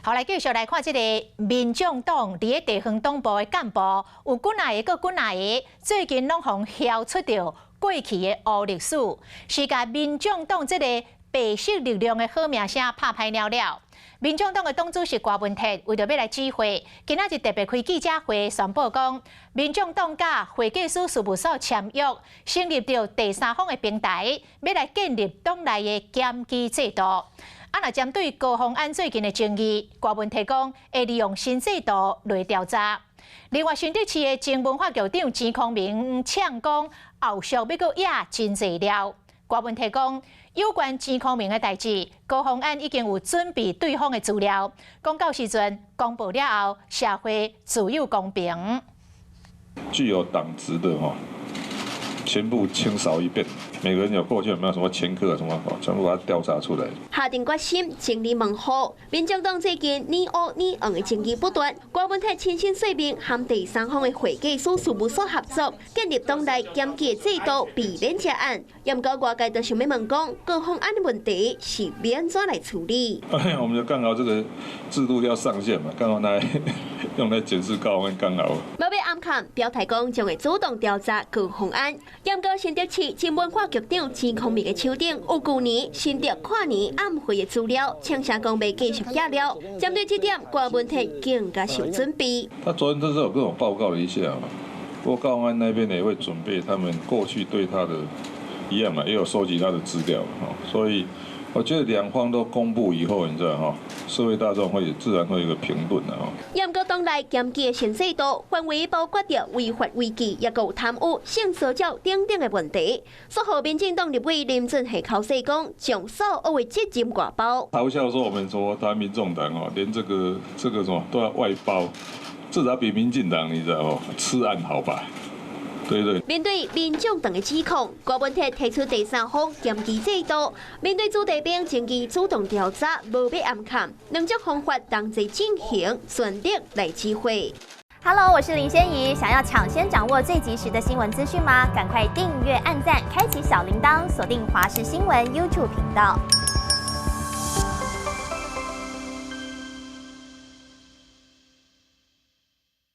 好，來繼續來看這个民眾黨佇咧地方黨部的幹部，有幾若个閣幾若个，最近攏予人囂出著過去的烏歷史，是共民眾黨這个白色力量的好名聲拍歹了了。民眾黨的黨主席郭文鐵為著欲來止血，今仔日特別開記者會宣布講，民眾黨佮會計師事務所簽約，成立著第三方的平台，欲來建立黨內的檢舉制度。啊，若針對高虹安最近的爭議，郭文鐵講會利用新制度來調查。另外，新竹市的前文化局長錢康明嗆講，後續欲閣惹真濟料。郭文鐵講，有關錢康明的代誌，高虹安已經有準備對方的資料，講到時陣公布了後，社會自有公評。具有黨職的哈，全部清掃一遍，每個人有過去有沒有什麼前科什麼，全部把它調查出來。下定決心清理門戶，民眾黨最近你烏你黃的爭議不斷，郭文鐵親身說明和第三方的會計師事務所合作，建立黨內檢舉制度，避免積案。毋過外界就想欲問講，高虹安的問題是欲按怎來處理？我們就剛好這個制度要上線嘛，剛好來用來檢視高虹安剛好。無欲暗崁，表態講將會主動調查高虹安。毋過新竹市前文化局長錢康明的手頂有舊年新竹跨年晚會的資料，嗆聲講欲繼續惹料。針對這點，郭文鐵更加有準備。他昨天都是有跟我報告了一下嘛，不過高虹安那邊也會準備他們過去對他的一樣嘛，也有收集他的資料，所以我覺得兩方都公布以後，你知道哈，社會大眾會自然會有一個評論的哈。毋過黨內檢舉的新制度範圍包括著違法違紀，抑閣有貪污、性騷擾等等的問題。所以民進黨立委林俊憲剾洗講，將所有的責任外包。嘲笑說我們說台灣民眾黨哦，連這個什麼都要外包，至少比民進黨你知道哦，吃案好吧？對對。面對民眾黨的指控，郭文鐵提出第三方檢舉制度，面對子弟兵爭議主動調查，無欲暗崁，兩種方法同齊進行，全力來指揮。 Hello，我是林仙怡，想要搶先掌握最及時的新聞資訊嗎？趕快訂閱、按讚、開啟小鈴鐺，鎖定華視新聞 YouTube 頻道。